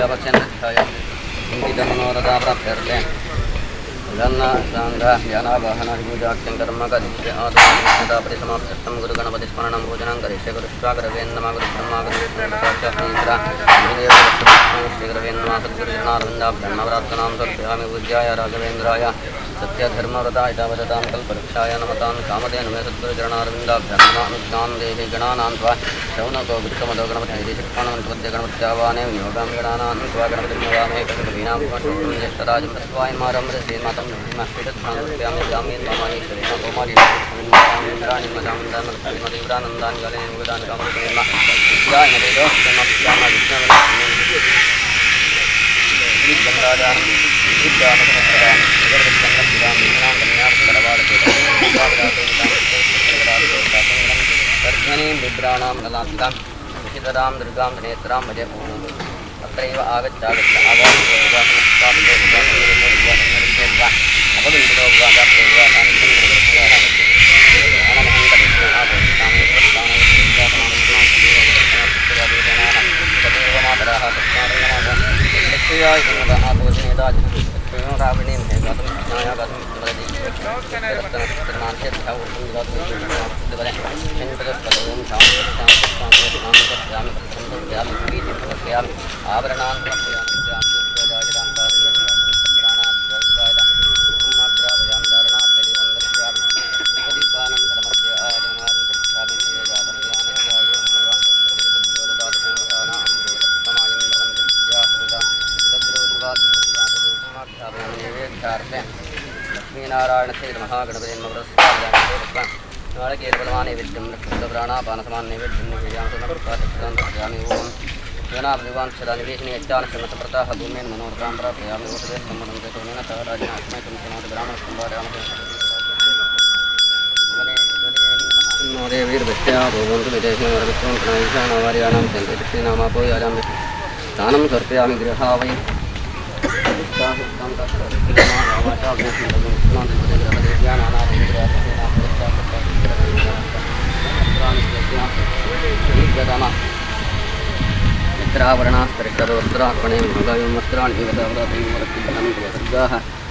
ಇಂಕಿತಮನೋರಥಾಪ್ರಾಪ್ತ್ಯರ್ಥೆ ಜ್ಞಾನಾವಾಹನಾದಿಪೂಜಾಖ್ಯಂ ಕರ್ಮ ಕರಿಷ್ಯೆ. ಆತ್ಮಪರಿಸಮಾಪ್ತ್ಯರ್ಥಂ ಗುರುಗಣಪತಿ ಸ್ಮರಣಂ ಭೋಜನಂ ಕರಿಷ್ಯೆ. ಗುರುಶ್ವಾಗರವೇ ನಮಃ. ಗುರುಬ್ರಹ್ಮ ಗುರುವಿಷ್ಣು ಸಾಕ್ಷಾತ್ ಶ್ರೀ ಗುರವೇ ನಮಃ. ಸದ್ಗುರುಚರಣಾರವಿಂದಾಭ್ಯಾಂ ಪ್ರಾರ್ಥನಾಂ ಸಮರ್ಪಯಾಮಿ. ಪೂಜ್ಯಾಯ ರಾಘವೇಂದ್ರಾಯ ಸತ್ಯಧರ್ಮರತಾಯ ಚ ಭಜತಾಂ ಕಲ್ಪವೃಕ್ಷಾಯ ನಮತಾಂ ಕಾಮಧೇನವೇ. ಸದ್ಗುರುಚರಣಾರವಿಂದಾಭ್ಯಾಂ ನಮಃ. ಅನುಜ್ಞಾಂ ದೇಹಿ. ಗಣಾನಾಂ ತ್ವಾ ಶೌನಕೋ ಗುರುಸಮದೋ ಗಣಪತಿ ಶಿಕ್ಷಣಮಂತ್ವದ್ಯ ಗಣಪತ್ಯಾವಾನೆ ವಿನಿಯೋಗಾಂ ಗಣಾನಾಂ ತ್ವಾ ಗಣಪತಿಂ ನಮಾಮಿ. ಕವಿನಾಂ ಜ್ಯೇಷ್ಠರಾಜಂ ತತ್ವಾಯಮಾರಂ ಶ್ರೀಮಾತಂ ಇಂದ್ರಾಣಿ बिभ्राणां ललान्तां विशितरां दुर्गां नेत्रां भजे. अत्रैव आगच्छागच्छ आभरणान् लक्ष्मीनारायणस्य महागणपति नैवेद्यं प्राणापानसमान् नैवेद्यं निवेदयामि. ओम योनाभिवांशदा निवेशने यच्चानशमसप्रताः भूमेन मनोरथां प्रापयामि. ओषधे सम्मदन्ते सोमेन सह राज्ञात्मैतं शृणोतु ब्राह्मणस्तम्भारयामि. देवीर्भक्त्या भवन्तु विदेशे प्रणयिषाणावार्याणां चन्द्रकृष्णनामापो याजामि स्थानं समर्पयामि. गृहा वै यत्रावरणास्तरिष्टवस्त्रार्पणे वस्त्राणि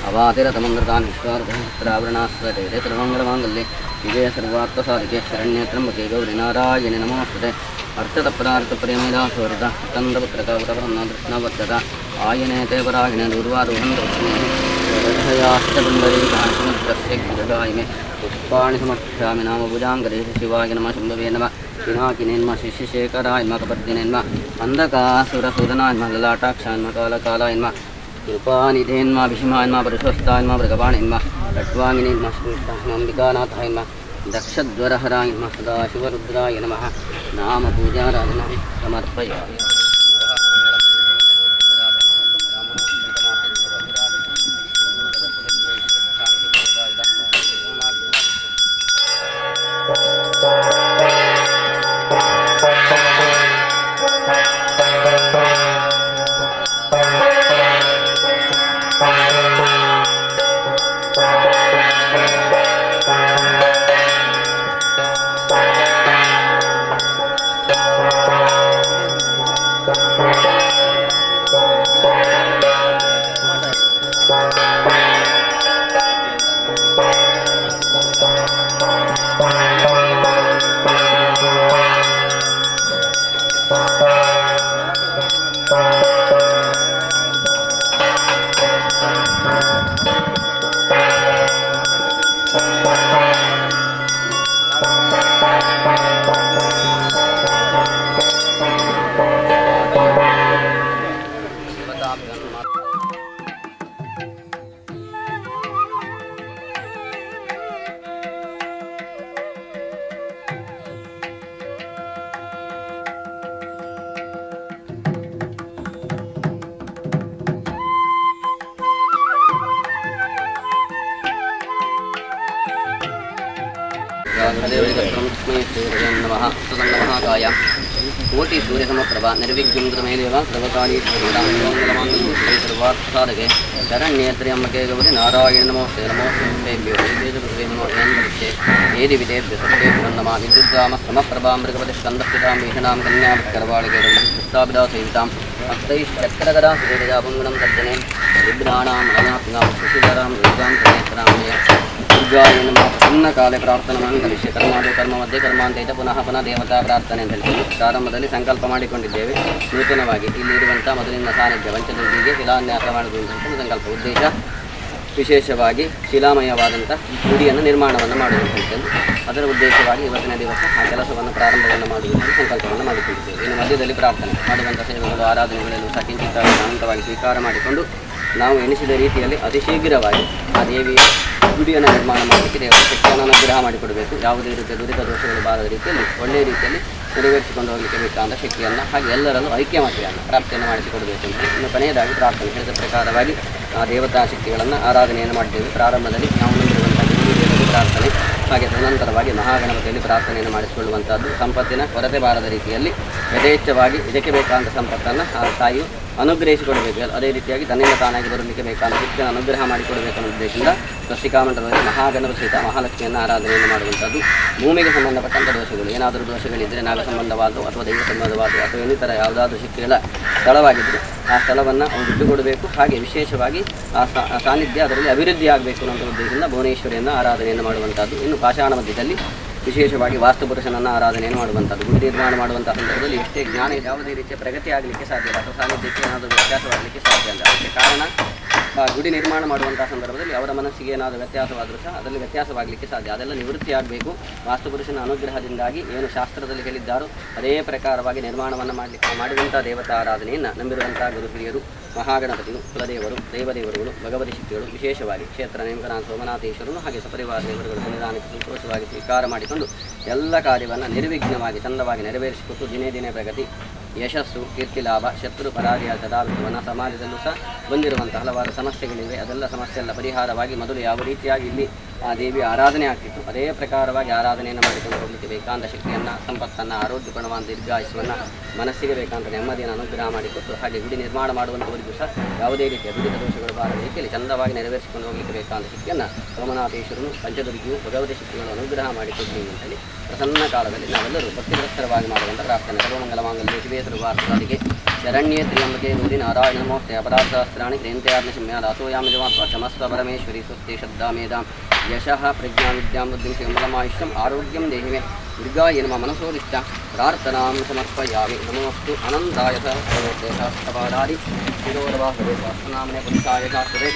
अवातिरतमन्द्रतान् विश्वार्धत्रावरणास्वते सर्वमङ्गलमाङ्गल्ये शिवे सर्वार्थसाधिके शरण्ये त्र्यम्बके गौरि नारायणि नमोऽस्तुते. अर्चतप्रार्थप्रेमिदासोरिता तन्दपुत्रकावतपरन्नादृष्णवर्चत आयने ते परायणे दूर्वारोहन्तयाश्च पुण्डरीकासमुद्रस्य गिरगाय मे पुष्पाणि समर्पयामि. नाम पूजां करेषु. शिवाय नमः. शम्भवे नमः. पिनाकिने नमः. शिशिशेखराय नमः. कपर्दिने नमः. अन्धकासुरसूदनाय नमः. ललाटाक्षाय नमः. कालकालाय नमः. कृपानिधे नमः. भीष्माय नमः. परशुहस्ताय नमः. मृगपाणि नमः. खट्वाङ्गिने नमः. अम्बिकानाथाय नमः. दक्षज्वरहराय नमः. सदाशिवरुद्राय नमः. नाम पूजाराधनां समर्पयामि. नमः सुतन्नमहाकाय. कोटि सूर्यसमप्रभा निर्विघ्नं कुरु देव सर्वकार्येषु सर्वदा. सर्वार्थसाधके शरण्ये त्र्यम्बके गौरि नारायण नमोऽस्ते. नमोऽस्तु नमो एदिविदेभ्य सत्येभ्यो नमः. विद्युद्रामः समप्रभां मृगपतिस्कन्दस्थितां भीषणां कन्यावत्करवाळिकेरं सेवितां. ಹಸ್ತೈಶ್ಚಕ್ರಗದಾಂ ಸುರೇಜಾಪಂಗುಣಂ ತರ್ಜನೆ ಬಿಭ್ರಾಣಾಂ ಲಲಾತ್ನಾಂ ಶಶಿಧರಾಂ ದುರ್ಗಾಂ ತ್ರಿನೇತ್ರಾಂ ದುರ್ಗಾಯ ನಮಃ. ಪ್ರಸನ್ನ ಕಾಲೆ ಪ್ರಾರ್ಥನಾ ಕರಿಷ್ಯೆ ಕರ್ಮಾದು ಕರ್ಮ ಮಧ್ಯೆ ಕರ್ಮಾಂತೆ ಚ ಪುನಃ ಪುನಃ ದೇವತಾ ಪ್ರಾರ್ಥನೆ ಅಂತ ಹೇಳಿ ಪ್ರಾರಂಭದಲ್ಲಿ ಸಂಕಲ್ಪ ಮಾಡಿಕೊಂಡಿದ್ದೇವೆ. ನೂತನವಾಗಿ ಇಲ್ಲಿರುವಂಥ ಮೊದಲಿನ ಸಾನ್ನಿಧ್ಯ ಪಂಚದುರ್ಗಿಗೆ ಶಿಲಾನ್ಯಾಸ ಮಾಡುವುದು ಅಂತ ಸಂಕಲ್ಪ. ಉದ್ದೇಶ ವಿಶೇಷವಾಗಿ ಶಿಲಾಮಯವಾದಂಥ ಗುಡಿಯನ್ನು ನಿರ್ಮಾಣವನ್ನು ಮಾಡುವಂಥದ್ದು. ಅದರ ಉದ್ದೇಶವಾಗಿ ಇವತ್ತಿನ ದಿವಸ ಆ ಕೆಲಸವನ್ನು ಪ್ರಾರಂಭವನ್ನು ಮಾಡುವುದನ್ನು ಸಂಕಲ್ಪವನ್ನು ಮಾಡಿಕೊಂಡಿದ್ದೇವೆ. ಇನ್ನು ಮಧ್ಯದಲ್ಲಿ ಪ್ರಾರ್ಥನೆ ಮಾಡುವಂಥ ಸೇವೆಗಳು, ಆರಾಧನೆಗಳೆಲ್ಲವೂ ಸಹ ಕಿಂಚಿತ್ತಾಗಿ ಅನಂತವಾಗಿ ಸ್ವೀಕಾರ ಮಾಡಿಕೊಂಡು ನಾವು ಎಣಿಸಿದ ರೀತಿಯಲ್ಲಿ ಅತಿ ಶೀಘ್ರವಾಗಿ ಆ ದೇವಿಯ ಗುಡಿಯನ್ನು ನಿರ್ಮಾಣ ಮಾಡಲಿಕ್ಕೆ ದೇವರ ಶಕ್ತಿಯನ್ನು ಅನುಗ್ರಹ ಮಾಡಿಕೊಡಬೇಕು. ಯಾವುದೇ ರೀತಿಯ ದುರಿತ ದೋಷಗಳು ಬಾರದ ರೀತಿಯಲ್ಲಿ ಒಳ್ಳೆಯ ರೀತಿಯಲ್ಲಿ ನೆರವೇರಿಸಿಕೊಂಡು ಹೋಗಲಿಕ್ಕೆ ಬೇಕಾದ ಶಕ್ತಿಯನ್ನು, ಹಾಗೆ ಎಲ್ಲರಲ್ಲೂ ಐಕ್ಯಮತ್ಯವನ್ನು ಪ್ರಾಪ್ತಿಯನ್ನು ಮಾಡಿಸಿಕೊಡಬೇಕು ಅಂತ. ಇನ್ನು ಕೊನೆಯದಾಗಿ ಪ್ರಾರ್ಥನೆ ಹೇಳಿದ ಪ್ರಕಾರವಾಗಿ ಆ ದೇವತಾ ಶಕ್ತಿಗಳನ್ನು ಆರಾಧನೆಯನ್ನು ಮಾಡ್ತೇವೆ. ಪ್ರಾರಂಭದಲ್ಲಿ ನಾವು ನಂಬಿರುವಂಥ ಗುರುವಿನಲ್ಲಿ ಪ್ರಾರ್ಥನೆ, ಹಾಗೆ ತದನಂತರವಾಗಿ ಮಹಾಗಣಪತಿಯಲ್ಲಿ ಪ್ರಾರ್ಥನೆಯನ್ನು ಮಾಡಿಸಿಕೊಳ್ಳುವಂಥದ್ದು. ಸಂಪತ್ತಿನ ಕೊರತೆ ಬಾರದ ರೀತಿಯಲ್ಲಿ ಯಥೇಚ್ಛವಾಗಿ ಇದಕ್ಕೆ ಬೇಕಾದಂಥ ಸಂಪತ್ತನ್ನು ಆ ತಾಯಿಯು ಅನುಗ್ರಹಿಸಿಕೊಡಬೇಕು. ಅದೇ ರೀತಿಯಾಗಿ ತನ್ನಿಂದ ತಾನಾಗಿ ಬರಲಿಕ್ಕೆ ಬೇಕಾದ ಶಕ್ತಿಯನ್ನು ಅನುಗ್ರಹ ಮಾಡಿಕೊಡಬೇಕು ಅನ್ನೋ ಉದ್ದೇಶದಿಂದ ಸ್ವಸ್ತಿಕಾ ಮಂಡಲದಲ್ಲಿ ಮಹಾಗಣಪತಿ ಸಹಿತ ಮಹಾಲಕ್ಷ್ಮಿಯನ್ನು ಆರಾಧನೆಯನ್ನು ಮಾಡುವಂಥದ್ದು. ಭೂಮಿಗೆ ಸಂಬಂಧಪಟ್ಟಂಥ ದೋಷಗಳು ಏನಾದರೂ ದೋಷಗಳಿದ್ದರೆ, ನಾಗ ಸಂಬಂಧವಾದ ಅಥವಾ ದೈವ ಸಂಬಂಧವಾದ ಅಥವಾ ಇನ್ನಿತರ ಯಾವುದಾದ್ರೂ ಶಕ್ತಿಗಳ ಸ್ಥಳವಾಗಿದ್ದರೆ ಆ ಸ್ಥಳವನ್ನು ಅವರು ಬಿಟ್ಟುಕೊಡಬೇಕು. ಹಾಗೆ ವಿಶೇಷವಾಗಿ ಆ ಸಾನ್ನಿಧ್ಯ ಅದರಲ್ಲಿ ಅಭಿವೃದ್ಧಿ ಆಗಬೇಕು ಅನ್ನೋ ಉದ್ದೇಶದಿಂದ ಭುವನೇಶ್ವರಿಯನ್ನು ಆರಾಧನೆಯನ್ನು ಮಾಡುವಂಥದ್ದು. ಇನ್ನು ಪಾಷಾಣ ಮಧ್ಯದಲ್ಲಿ ವಿಶೇಷವಾಗಿ ವಾಸ್ತುಪುರುಷನನ್ನು ಆರಾಧನೆಯನ್ನು ಮಾಡುವಂಥದ್ದು. ಗುಡಿ ನಿರ್ಮಾಣ ಮಾಡುವಂಥ ಸಂದರ್ಭದಲ್ಲಿ ಎಷ್ಟೇ ಜ್ಞಾನ, ಯಾವುದೇ ರೀತಿಯ ಪ್ರಗತಿ ಆಗಲಿಕ್ಕೆ ಸಾಧ್ಯ ಇಲ್ಲ ಅಥವಾ ಸಾನ್ನಿಧ್ಯಕ್ಕೆ ಏನಾದರೂ ವ್ಯತ್ಯಾಸವಾಗಲಿಕ್ಕೆ ಸಾಧ್ಯ ಇಲ್ಲ. ಅದಕ್ಕೆ ಕಾರಣ, ಆ ಗುಡಿ ನಿರ್ಮಾಣ ಮಾಡುವಂಥ ಸಂದರ್ಭದಲ್ಲಿ ಅವರ ಮನಸ್ಸಿಗೆ ಏನಾದರೂ ವ್ಯತ್ಯಾಸವಾದರೂ ಸಹ ಅದರಲ್ಲಿ ವ್ಯತ್ಯಾಸವಾಗಲಿಕ್ಕೆ ಸಾಧ್ಯ. ಅದೆಲ್ಲ ನಿವೃತ್ತಿ ಆಗಬೇಕು. ವಾಸ್ತುಪುರುಷನ ಅನುಗ್ರಹದಿಂದಾಗಿ ಏನು ಶಾಸ್ತ್ರದಲ್ಲಿ ಹೇಳಿದ್ದಾರೋ ಅದೇ ಪ್ರಕಾರವಾಗಿ ನಿರ್ಮಾಣವನ್ನು ಮಾಡಲಿಕ್ಕೆ ಮಾಡಿದಂಥ ದೇವತಾ ಆರಾಧನೆಯನ್ನು ನಂಬಿರುವಂಥ ಗುರು ಹಿರಿಯರು, ಮಹಾಗಣಪತಿಯು, ಕುಲದೇವರು, ದೈವದೇವರುಗಳು, ಭಗವತಿ ಶಕ್ತಿಗಳು, ವಿಶೇಷವಾಗಿ ಕ್ಷೇತ್ರ ನೇಮಕನಾಥ ಸೋಮನಾಥೇಶ್ವರನು ಹಾಗೆ ಸಪರಿವಾರ ದೇವರುಗಳು ಸನ್ನಿಧಾನಕ್ಕೆ ಸಂತೋಷವಾಗಿ ಸ್ವೀಕಾರ ಮಾಡಿಕೊಂಡು ಎಲ್ಲ ಕಾರ್ಯವನ್ನು ನಿರ್ವಿಘ್ನವಾಗಿ ಚಂದವಾಗಿ ನೆರವೇರಿಸಿಕೊಟ್ಟು ದಿನೇ ದಿನೇ ಪ್ರಗತಿ, ಯಶಸ್ಸು, ಕೀರ್ತಿ ಲಾಭ, ಶತ್ರು ಪರಾರಿಯ ಸದಾವಿತ್ವವನ್ನು, ಸಮಾಜದಲ್ಲೂ ಸಹ ಬಂದಿರುವಂಥ ಹಲವಾರು ಸಮಸ್ಯೆಗಳಿವೆ, ಅದೆಲ್ಲ ಸಮಸ್ಯೆ ಎಲ್ಲ ಪರಿಹಾರವಾಗಿ ಮೊದಲು ಯಾವ ರೀತಿಯಾಗಿ ಇಲ್ಲಿ ಆ ದೇವಿಯ ಆರಾಧನೆ ಆಗ್ತಿತ್ತು ಅದೇ ಪ್ರಕಾರವಾಗಿ ಆರಾಧನೆಯನ್ನು ಮಾಡಿಕೊಂಡು ಹೋಗಲಿಕ್ಕೆ ಬೇಕಾದ ಶಕ್ತಿಯನ್ನು, ಸಂಪತ್ತನ್ನು, ಆರೋಗ್ಯ ಗುಣವಾದ ದೀರ್ಘಾಯುಷ್ಯವನ್ನು, ಮನಸ್ಸಿಗೆ ಬೇಕಾದ ನೆಮ್ಮದಿಯನ್ನು ಅನುಗ್ರಹ ಮಾಡಿಕೊಟ್ಟು, ಹಾಗೆ ಗುಡಿ ನಿರ್ಮಾಣ ಮಾಡುವಂಥವರಿಗೂ ಸಹ ಯಾವುದೇ ರೀತಿಯ ದುರಿತ ದೋಷಗಳು ಬಾರದ ರೀತಿಯಲ್ಲಿ ಚಂದವಾಗಿ ನೆರವೇರಿಸಿಕೊಂಡು ಹೋಗಲಿಕ್ಕೆ ಬೇಕಾದ ಶಕ್ತಿಯನ್ನು ಸೋಮನಾಥೇಶ್ವರನು, ಪಂಚದುರ್ಗಿಯು, ಭಗವತಿ ಶಕ್ತಿಗಳು ಅನುಗ್ರಹ ಮಾಡಿಕೊಡ್ಲಿ ಅಂತೇಳಿ ಪ್ರಸನ್ನ ಕಾಲದಲ್ಲಿ ನಾವೆಲ್ಲರೂ ಭಕ್ತಿಪುರಸ್ಸರವಾಗಿ ಮಾಡುವಂಥ ಪ್ರಾರ್ಥನೆ. ಸರ್ವಮಂಗಲ ಮಾಂಗಲ್ಯೇ ಶಿವೇ ಸರ್ವಾರ್ಥಸಾಧಿಕೆ ಶರಣ್ಯೇ ತ್ರ್ಯಂಬಕೆ ಗೌರಿ ನಾರಾಯಣ ನಮೋಸ್ತೆ. ಅಪರಾಧ ಸಹಸ್ರಾಣಿ ಕ್ರಿಯಂತೆ ದಾಸೋಯಾಮಿ ಜಮಾತ್ವ ಕ್ಷಮಸ್ವ ಪರಮೇಶ್ವರಿ ಸ್ವಸ್ತಿ ಶ್ರದ್ಧಾ ಮೇಧಾಂ ಯಶಃ ಪ್ರಜ್ಞಾ ವಿದ್ಯಾಂ ಬುದ್ಧಿಂ ಶ್ರೀಮಲಮಾಯುಷ್ಯಂ ಆರೋಗ್ಯಂ ದೇಹಿ ಮೇ ದುರ್ಗಾಯ ನಮಃ. ಮನಸೋದಿಷ್ಟ ಪ್ರಾರ್ಥನಾಂ ಸಮರ್ಪಯಾಮಿ. ನಮೋಸ್ತು ಅನಂತಾಯ ಸಹಸ್ರಪಾದಾದಿ ಶಿರೋರವಾಹವೇ ಸಹಸ್ರನಾಮನೆ ಪುರುಷಾಯ ಶಾಸ್ತ್ರೇ.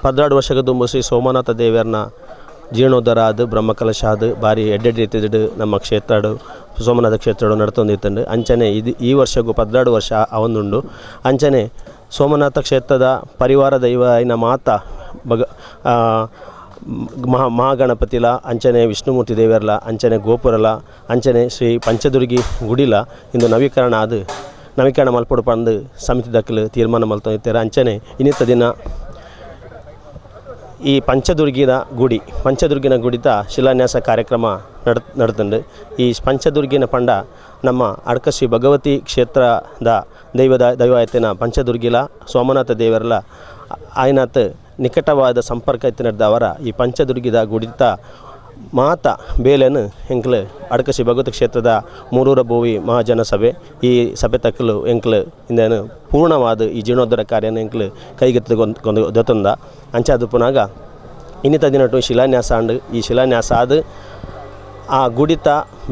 12 ವರ್ಷದ ದುಂಬು ಶ್ರೀ ಸೋಮನಾಥ ದೇವರನ ಜೀರ್ಣೋದ್ಧಾರ ಆದ ಬ್ರಹ್ಮಕಲಶ ಆದ ಭಾರಿ ಎಡ್ಡೆಡ್ ರೀತಿಯಡು ನಮ್ಮ ಕ್ಷೇತ್ರಡು ಸೋಮನಾಥ ಕ್ಷೇತ್ರಡು ನಡತೊಂದಿತ್ತುಂಡು. ಅಂಚನೆ ಇದು ಈ ವರ್ಷಗೂ 12 ವರ್ಷ ಅವೊಂದುಂಡು. ಅಂಚನೆ ಸೋಮನಾಥ ಕ್ಷೇತ್ರದ ಪರಿವಾರ ದೈವ ಐನ ಮಾತ ಬಗ ಮಹಾಗಣಪತಿಲ ಅಂಚನೆ ವಿಷ್ಣುಮೂರ್ತಿ ದೇವರಲ ಅಂಚನೆ ಗೋಪುರಲ ಅಂಚನೆ ಶ್ರೀ ಪಂಚದುರ್ಗಿ ಗುಡಿಲ ಇಂದು ನವೀಕರಣ ಆದ ನವೀಕರಣ ಮಲ್ಪೊಡು ಪಂದು ಸಮಿತಿ ದಕ್ಕಲು ತೀರ್ಮಾನ ಮಲ್ತೊಂದಿತ್ತೆರ್. ಅಂಚನೆ ಇನ್ನಿತ್ತ ದಿನ ಈ ಪಂಚದುರ್ಗಿನ ಗುಡಿ ಪಂಚದುರ್ಗಿನ ಗುಡಿತ ಶಿಲಾನ್ಯಾಸ ಕಾರ್ಯಕ್ರಮ ನಡತುಂಡು. ಈ ಪಂಚದುರ್ಗಿನ ಪಂಡ ನಮ್ಮ ಅಡ್ಕ ಶ್ರೀ ಭಗವತಿ ಕ್ಷೇತ್ರದ ದೈವದ ದೈವಾಯತಿನ ಪಂಚದುರ್ಗಿಲ ಸೋಮನಾಥ ದೇವರಲ ಆಯ್ನಾತ್ ನಿಕಟವಾದ ಸಂಪರ್ಕ ಇತ್ತಿನವರ ಈ ಪಂಚದುರ್ಗಿದ ಗುಡಿತ ಮಾತ ಬೇಲೆನು ಎಂಕ್ಲು ಅಡ್ಕ ಶ್ರೀ ಭಗವತಿ ಕ್ಷೇತ್ರದ ಮೂರೂರ ಭೋವಿ ಮಹಾಜನ ಸಭೆ ಈ ಸಭೆ ತಕ್ಕಲು ಎಂಕ್ಲು ಇಂದೇನು ಪೂರ್ಣವಾದ ಈ ಜೀರ್ಣೋದ್ಧಾರ ಕಾರ್ಯನ ಎಂಕ್ಲು ಕೈಗೆತ್ತಿಕೊಂಡು ದೊತ್ತಂದ. ಅಂಚಾದ ಪುನಾಗ ಇನ್ನಿತ ದಿನಟು ಶಿಲಾನ್ಯಾಸ ಅಂಡು. ಈ ಶಿಲಾನ್ಯಾಸ ಆದ ಆ ಗುಡಿತ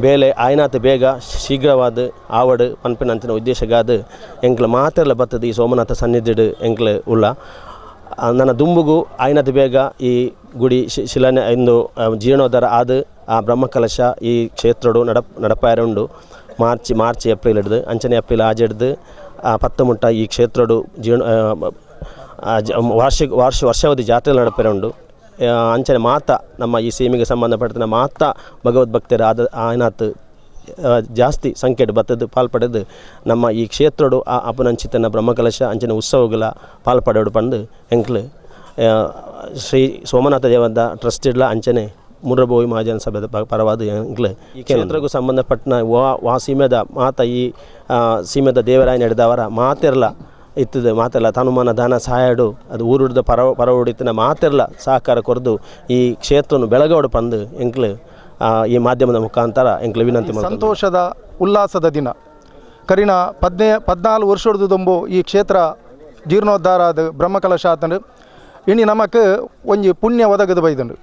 ಬೇಲೆ ಆಯ್ನಾತ ಬೇಗ ಶೀಘ್ರವಾದ ಆವಡು ಪನ್ಪಿನಂತಿನ ಉದ್ದೇಶಗಾದ ಎಂಕ್ಲು ಮಾತೆಲ್ಲ ಬತ್ತದ ಈ ಸೋಮನಾಥ ಸನ್ನಿಧಿಡು ಎಂಕ್ಲು ಉಳ್ಳ ನನ್ನ ದುಂಬುಗು ಆಯ್ನಾತ ಬೇಗ ಈ ಗುಡಿ ಶಿಲಾನ್ಯ ಇಂದು ಜೀರ್ಣೋದ್ಧಾರ ಆದ ಆ ಬ್ರಹ್ಮಕಲಶ ಈ ಕ್ಷೇತ್ರಡು ನಡಪಾಯರ ಉಂಡು. ಮಾರ್ಚ್ ಏಪ್ರಿಲ್ ಹಿಡ್ದು ಅಂಚನೆ ಏಪ್ರಿಲ್ ಆಜ್ ಹಿಡ್ದು 10 ಮುಟ್ಟ ಈ ಕ್ಷೇತ್ರಡು ಜೀರ್ಣ ವಾರ್ಷಿಕ ವರ್ಷ ವರ್ಷಾವಧಿ ಜಾತ್ರೆ ನಡಪೇರೆ ಉಂಡು. ಅಂಚನೆ ಮಾತ ನಮ್ಮ ಈ ಸೀಮೆಗೆ ಸಂಬಂಧಪಟ್ಟ ಮಾತ ಭಗವದ್ಭಕ್ತರ ಆದ ಆಯ್ನಾತ್ ಜಾಸ್ತಿ ಸಂಖ್ಯೆಡ್ ಬತ್ತದು ಪಾಲ್ಪಡೆದು ನಮ್ಮ ಈ ಕ್ಷೇತ್ರಡು ಆ ಅಪನಂಚಿತನ ಬ್ರಹ್ಮಕಲಶ ಅಂಚನೆ ಉತ್ಸವಗಳ ಪಾಲ್ಪಡೆಡು ಪಂದು ಎಂಕ್ಲು ಶ್ರೀ ಸೋಮನಾಥ ದೇವದ ಟ್ರಸ್ಟ್ ಇಡ್ಲ ಅಂಚನೆ ಮೂರಭೋವಿ ಮಹಾಜನ ಸಭೆದ ಪರವಾದ ಎಂಕ್ಲು ಈ ಕ್ಷೇತ್ರಕ್ಕೂ ಸಂಬಂಧಪಟ್ಟನ ವಾ ಸೀಮೆದ ಮಾತ ಈ ಸೀಮೆದ ದೇವರಾಯ ನಡೆದವರ ಮಾತೆರ್ಲ ಇತ್ತದ ಮಾತೆಲ್ಲ ತನುಮಾನ ದಾನ ಸಹಾಯಡು ಅದು ಊರುಡ್ದ ಪರವುಡಿತ್ತಿನ ಮಾತೆರ್ಲ ಸಹಕಾರ ಕೊರದು ಈ ಕ್ಷೇತ್ರವನ್ನು ಬೆಳಗೋಡು ಪಂದು ಎಂಕ್ಲು ಈ ಮಾಧ್ಯಮದ ಮುಖಾಂತರ ಎಂಕ್ಲು ವಿನಂತಿ. ಸಂತೋಷದ ಉಲ್ಲಾಸದ ದಿನ ಕರಿನ 14 ವರ್ಷದ ದುಂಬು ಈ ಕ್ಷೇತ್ರ ಜೀರ್ಣೋದ್ಧಾರ ಆದ ಬ್ರಹ್ಮಕಲಶ ಆತಂಡು. ಇನಿ ನಮಕ್ ಒಂಜಿ ಪುಣ್ಯ ಒದಗದು ಬೈದಂಡು.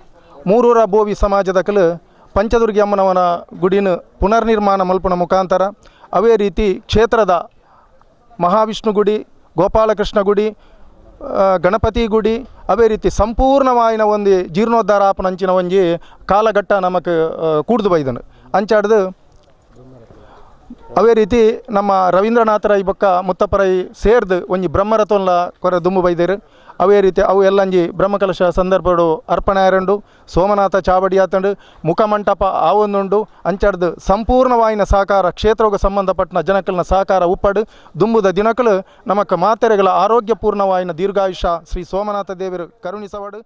ಮೂರೂರ ಬೋವಿ ಸಮಾಜದ ಕಲು ಪಂಚದುರ್ಗಿ ಅಮ್ಮನವನ ಗುಡಿನ ಪುನರ್ನಿರ್ಮಾಣ ಮಲ್ಪುನ ಮುಖಾಂತರ ಅವೇ ರೀತಿ ಕ್ಷೇತ್ರದ ಮಹಾವಿಷ್ಣು ಗುಡಿ, ಗೋಪಾಲಕೃಷ್ಣ ಗುಡಿ, ಗಣಪತಿ ಗುಡಿ ಅವೇ ರೀತಿ ಸಂಪೂರ್ಣವಾಯಿನ ಒಂದು ಜೀರ್ಣೋದ್ಧಾರ ಆಪನಂಚಿನ ಒಂಜಿ ಕಾಲಘಟ್ಟ ನಮಕ್ ಕೂಡ್ದು ಬೈದನು. ಅಂಚಾಡ್ದು ಅವೇ ರೀತಿ ನಮ್ಮ ರವೀಂದ್ರನಾಥ ರೈ ಬೊಕ್ಕ ಮುತ್ತಪ್ಪರೈ ಸೇರ್ದು ಒಂಜಿ ಬ್ರಹ್ಮರಥೊನ್ಲ ಕೊರ ದುಂಬು ಬೈದೇರು. ಅವೇ ರೀತಿ ಅವು ಎಲ್ಲಂಜಿ ಬ್ರಹ್ಮಕಲಶ ಸಂದರ್ಭಡು ಅರ್ಪಣೆ ಆರಂಡು ಸೋಮನಾಥ ಚಾವಡಿ ಆತಂಡು ಮುಖಮಂಟಪ ಆವೊಂದುಂಡು. ಅಂಚಾಡ್ದು ಸಂಪೂರ್ಣವಾಯಿನ ಸಹಕಾರ ಕ್ಷೇತ್ರಕ್ಕೆ ಸಂಬಂಧಪಟ್ಟನ ಜನಕಲ್ನ ಸಹಕಾರ ಉಪ್ಪಡು ದುಂಬುದ ದಿನಕಲು ನಮಕ್ ಮಾತೆರೆಗಳ ಆರೋಗ್ಯಪೂರ್ಣವಾಯಿನ ದೀರ್ಘಾಯುಷ ಶ್ರೀ ಸೋಮನಾಥ ದೇವರು ಕರುಣಿಸವಡು.